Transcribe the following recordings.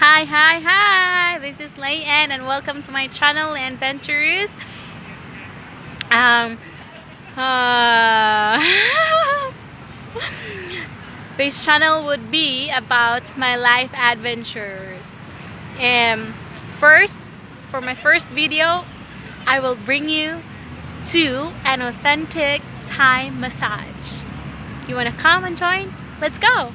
Hi, hi, hi! This is Leigh-Ann and welcome to my channel, Adventurous. This channel would be about my life adventures. And first, for my first video, I will bring you to an authentic Thai massage. You wanna come and join? Let's go!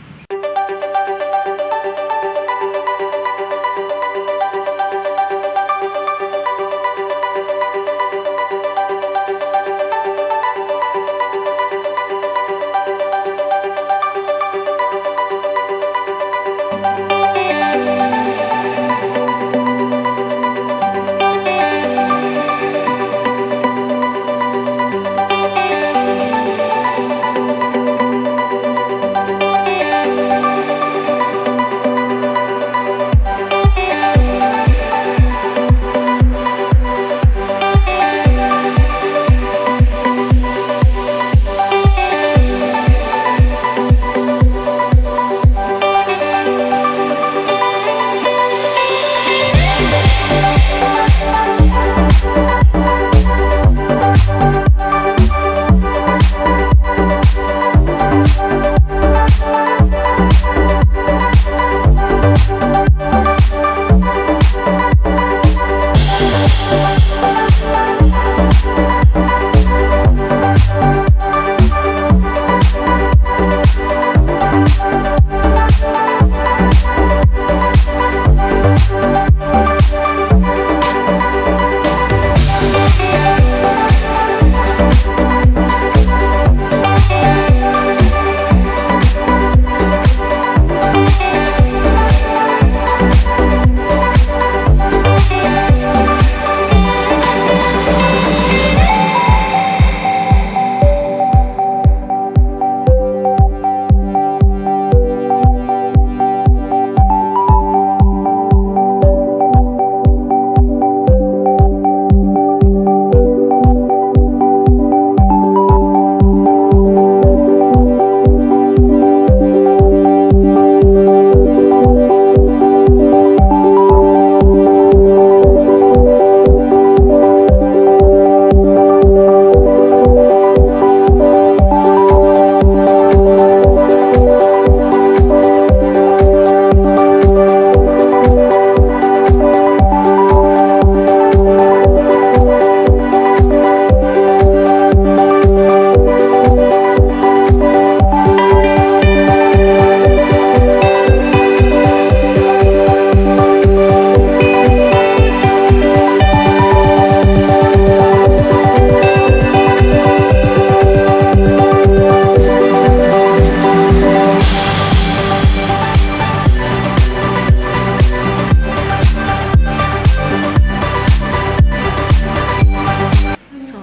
So,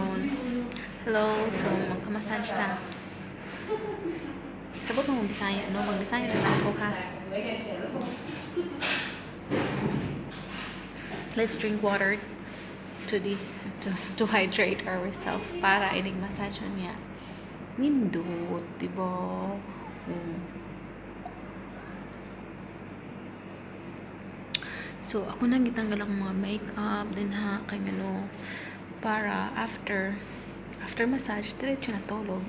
hello. So, magpamassage ta. Sabot mo Bisaya, no? Magbisaya na lang ako, ha? Let's drink water to hydrate ourselves para inig massage niya. Nindot, di ba? So, ako nang gitanggal ang mga makeup din ha, kay ano, para after massage, diretso na tulog.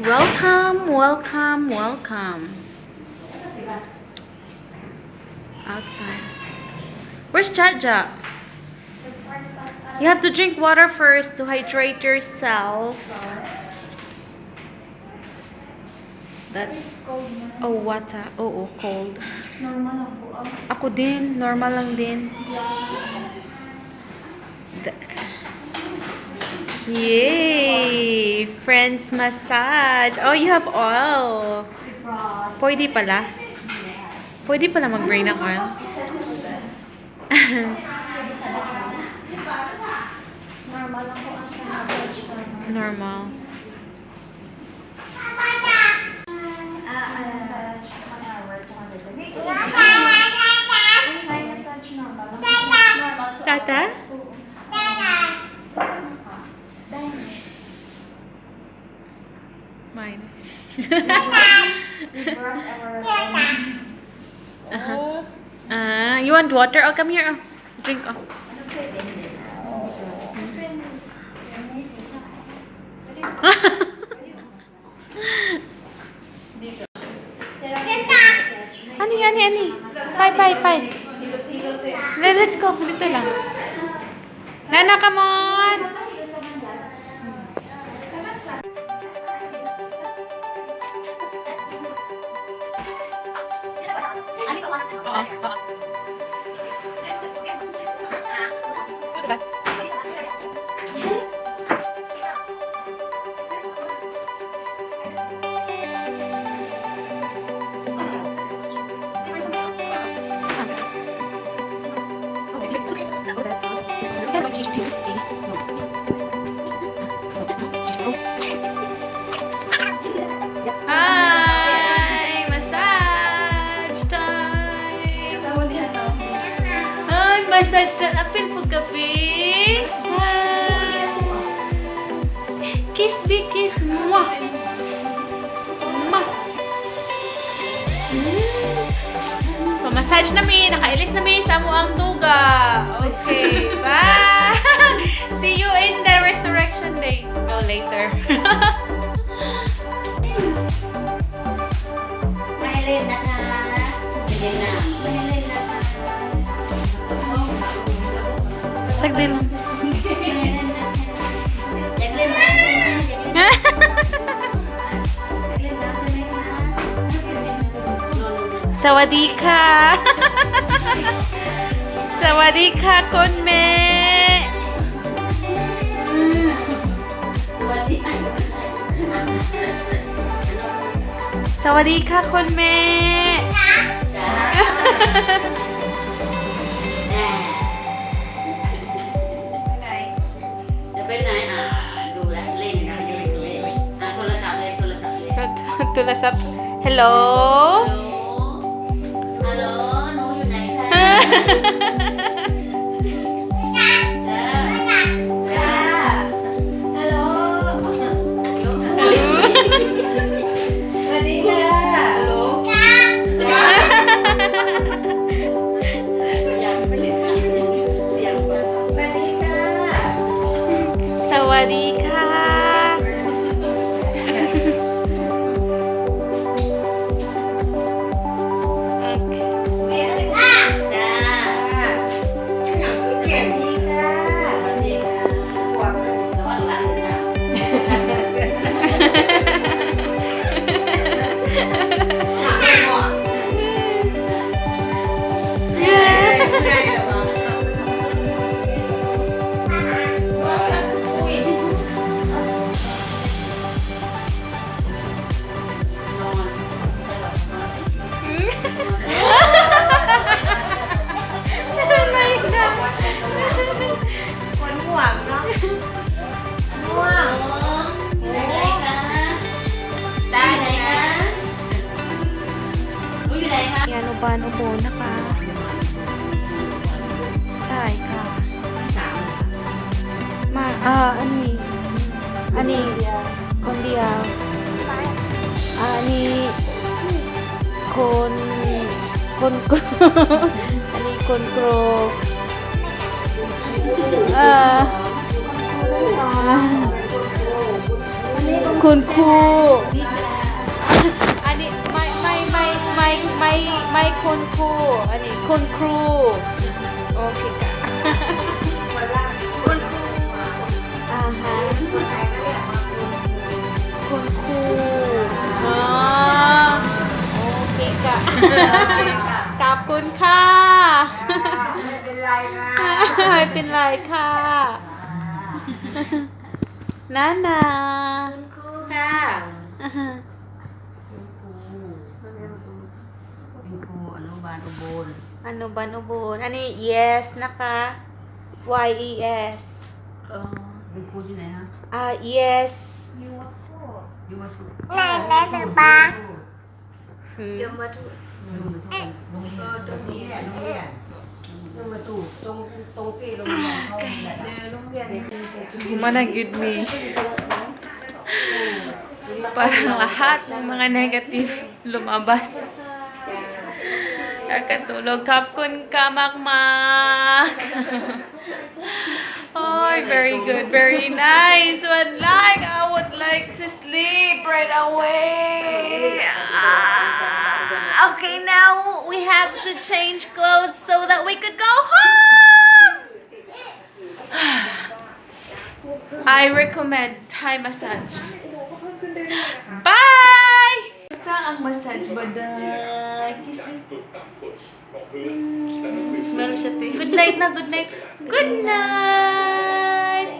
Welcome, welcome, welcome. Outside. Where's Jaja? You have to drink water first to hydrate yourself. That's Cold na. Oh, water. Oo, cold. Normal lang po. Ah. Ako din, normal lang din. Yay! Friends massage. Oh, you have oil. Pwede pala. Pwede pala mag-bring ng oil. Normal lang po ang massage pa. Normal. Ah, massage 1 hour, 200. Thai massage normal lang. Normal 2 Tata? hours. Oo. Dahil. Mine. We brought our own. Ah, you want water? Oh, come here. Oh. Drink. Oh. Ano pwede? Pwede. Ani, ani, ani. Bye, bye, bye. Let's go. Dito lang. Nana, come on. Hi! Massage time! Hi! Massage time! Apil po kape! Hi! Kiss, big kiss! Mwah! Mwah! Pamassage na mi, nakailis na mi sa amo ang tuga. Okay, bye! See you in the resurrection day. No, later. Mahilig na ka. Sige na. Mahilig na ka. Sagdi lang. Mahilig na ka. Jagli na ka. Jagli na ka. สวัสดีค่ะ สวัสดีค่ะคุณแม่ สวัสดีค่ะคุณแม่ จะไปไหนอ่ะดูแลเล่นนะเล่นเล่นอ่ะโทรศัพท์เลยโทรศัพท์เลย โทรศัพท์ Hello. ฮัลโหลหนูอยู่ไหนคะจ้าจ้า ฮัลโหล สวัสดีค่ะ ฮัลโหลจ้าอยากไปเล่นเสียง สวัสดีค่ะ สวัสดีค่ะ โอเค จ้า สวัสดีค่ะ สวัสดีค่ะระวังหลังนะนอน คนห่วงเนาะห่วง อยู่ไหนคะ ตาไหนนะ หนูอยู่ไหนคะ อนุบาลอุบลนะคะ ใช่ค่ะ สาม มาอันนี้ อันนี้คนเดียวอันนี้คนคนกรูอันนี้คนครูเอ่อคุณครูอันนี้ไม่ไม่ไม่ไม่ไม่ไม่คุณครูอันนี้คุณครูโอเคค่ะ อ่าฮะคุณครูอ๋อโอเคค่ะขอบคุณค่ะ ไม่เป็นไรค่ะ ไม่เป็นไรค่ะนานา คุณครูค่ะ เป็นครูอนุบาลอุบล อนุบาลอุบลอันนี้ yes นะคะ Y E S. เป็นครูที่ไหนฮะ อ่า yes. ยูวโค ยูวสุ อืม ยมทูต ยูมาทุกโรงเรียน ตรงนี้แหละ โรงเรียนโรงประตูตรงตรงที่โรงเรียนเขาแหละ เจอโรงเรียน Mana gud me. Parang lahat ng mga negative lumabas. Kakatulog. ขอบคุณค่ะมากมาก. Oh, very good. Very nice. Would like, I would like to sleep right away. Ah, okay, now we have to change clothes so that we could go home. I recommend Thai massage. Bye! Basta ang massage ba Kiss me. Smell siya, te. Good night na, good night. Good night!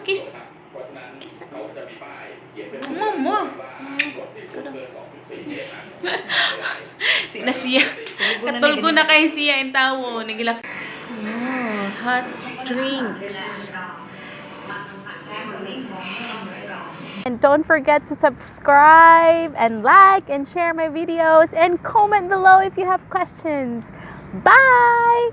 Kiss. Kiss. Mo, mo. Di na siya. Katulgo na kay siya in tawo. Nagilak. Oh, hot drinks. And don't forget to subscribe and like and share my videos and comment below if you have questions. Bye!